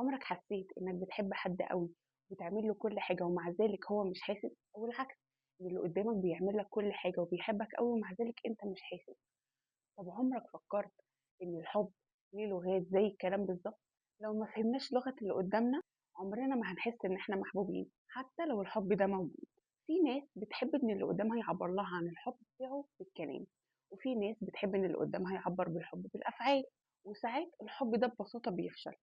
عمرك حسيت إنك بتحب حد قوي وبتعمل له كل حاجة ومع ذلك هو مش حاسس؟ أو العكس، إن اللي قدامك بيعمل لك كل حاجة وبيحبك قوي ومع ذلك أنت مش حاسس. طب عمرك فكرت إن الحب ليه لغات زي الكلام بالظبط؟ لو ما فهمناش لغة اللي قدامنا عمرنا ما هنحس إن إحنا محبوبين حتى لو الحب ده موجود. في ناس بتحب إن اللي قدامها يعبر لها عن الحب بتاعه بالكلام، وفي ناس بتحب إن اللي قدامها يعبر بالحب بالأفعال. وساعات الحب ده ببساطة بيفشل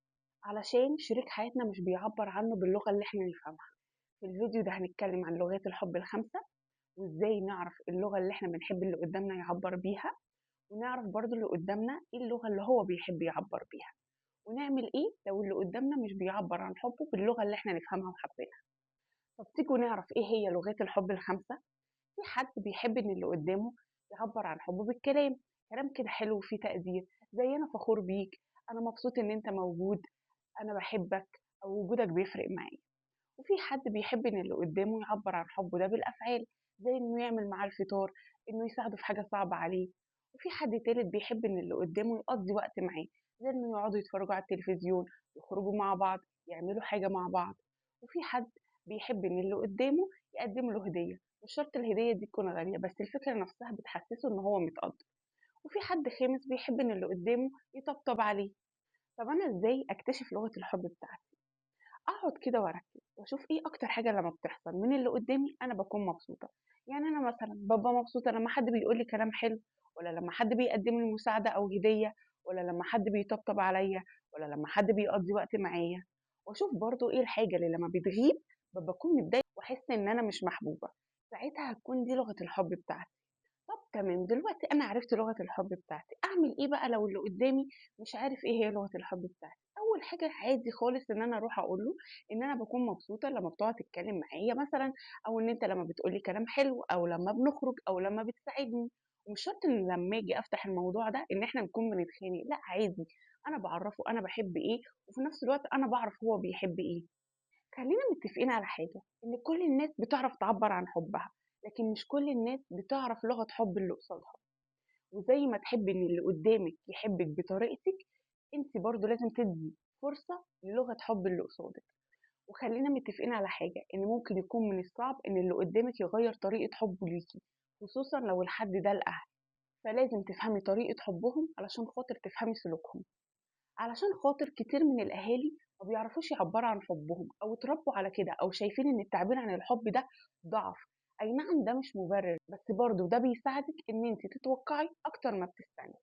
علشان شريك حياتنا مش بيعبر عنه باللغة اللي إحنا نفهمها. في الفيديو ده هنتكلم عن لغات الحب الخمسة، وإزاي نعرف اللغة اللي إحنا بنحب اللي قدامنا يعبر بيها، ونعرف برضو اللي قدامنا إيه اللغة اللي هو بيحب يعبر بيها، ونعمل إيه لو اللي قدامنا مش بيعبر عن حبه باللغة اللي إحنا نفهمها وحابينها. طب تيجوا نعرف إيه هي لغات الحب الخمسة؟ في حد بيحب إن اللي قدامه يعبر عن حبه بالكلام، كلام كده حلو وفيه تقدير، زي أنا فخور بيك، أنا مبسوط إن أنت موجود، أنا بحبك، أو وجودك بيفرق معايا. وفي حد بيحب إن اللي قدامه يعبر عن حبه ده بالأفعال، زي إنه يعمل معاه الفطار، إنه يساعده في حاجة صعبة عليه. وفي حد تالت بيحب إن اللي قدامه يقضي وقت معاه، زي إنه يقعدوا يتفرجوا على التلفزيون، يخرجوا مع بعض، يعملوا حاجة مع بعض. وفي حد بيحب إن اللي قدامه يقدم له هدية، مش شرط الهدية دي تكون غالية، بس الفكرة نفسها بتحسسه إن هو متقدر. وفي حد خامس بيحب إن اللي قدامه يطبطب عليه. طب أنا إزاي أكتشف لغة الحب بتاعتي؟ أقعد كده وأركز وأشوف إيه أكتر حاجة لما بتحصل من اللي قدامي أنا بكون مبسوطة. يعني أنا مثلاً ببقى مبسوطة لما حد بيقول لي كلام حلو، ولا لما حد بيقدم لي مساعدة أو هدية، ولا لما حد بيطبطب عليا، ولا لما حد بيقضي وقت معايا. وأشوف برضو إيه الحاجة اللي لما بتغيب بكون متضايقة وأحس إن أنا مش محبوبة، ساعتها هتكون دي لغة الحب بتاعتي. طب تمام، دلوقتي أنا عرفت لغة الحب بتاعتي، أعمل إيه بقى لو اللي قدامي مش عارف إيه هي لغة الحب بتاعتي؟ أول حاجة عادي خالص إن أنا أروح أقول له إن أنا بكون مبسوطة لما بتقعد تتكلم معايا مثلاً، أو إن أنت لما بتقولي كلام حلو، أو لما بنخرج، أو لما بتساعدني. ومش شرط إن لما أجي أفتح الموضوع ده إن إحنا نكون بنتخانق، لا عادي، أنا بعرفه أنا بحب إيه، وفي نفس الوقت أنا بعرف هو بيحب إيه. خلينا متفقين على حاجة، إن كل الناس بتعرف تعبر عن حبها، لكن مش كل الناس بتعرف لغة حب اللي قصادها. وزي ما تحبي إن اللي قدامك يحبك بطريقتك، انت برضو لازم تدي فرصة للغة حب اللي قصادك. وخلينا متفقين على حاجة، إن ممكن يكون من الصعب إن اللي قدامك يغير طريقة حبه ليكي، خصوصا لو الحد ده الأهل، فلازم تفهمي طريقة حبهم علشان خاطر تفهمي سلوكهم. علشان خاطر كتير من الأهالي ما بيعرفوش يعبروا عن حبهم، أو اتربوا على كده، أو شايفين إن التعبير عن الحب ده ضعف. أي نعم ده مش مبرر، بس برضه ده بيساعدك إن انت تتوقعي أكتر ما بتستني.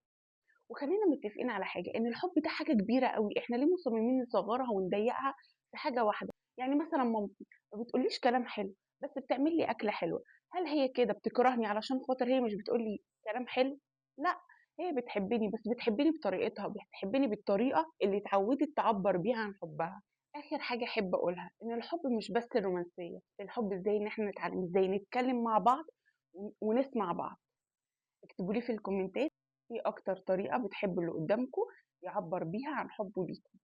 وخلينا متفقين على حاجة، إن الحب ده حاجة كبيرة قوي، إحنا ليه مصممين نصغرها ونضيقها في حاجة واحدة؟ يعني مثلا مامتي ما بتقوليش كلام حلو، بس بتعمل لي أكلة حلوة، هل هي كده بتكرهني علشان خاطر هي مش بتقولي كلام حلو؟ لا، هي بتحبني، بس بتحبني بطريقتها، بتحبني بالطريقة اللي اتعودت تعبر بيها عن حبها. آخر حاجة أحب أقولها، إن الحب مش بس الرومانسية، الحب إزاي إن إحنا نتعلم إزاي نتكلم مع بعض ونسمع بعض. اكتبوا لي في الكومنتات إيه أكتر طريقة بتحبوا اللي قدامكم يعبر بيها عن حبه ليكم.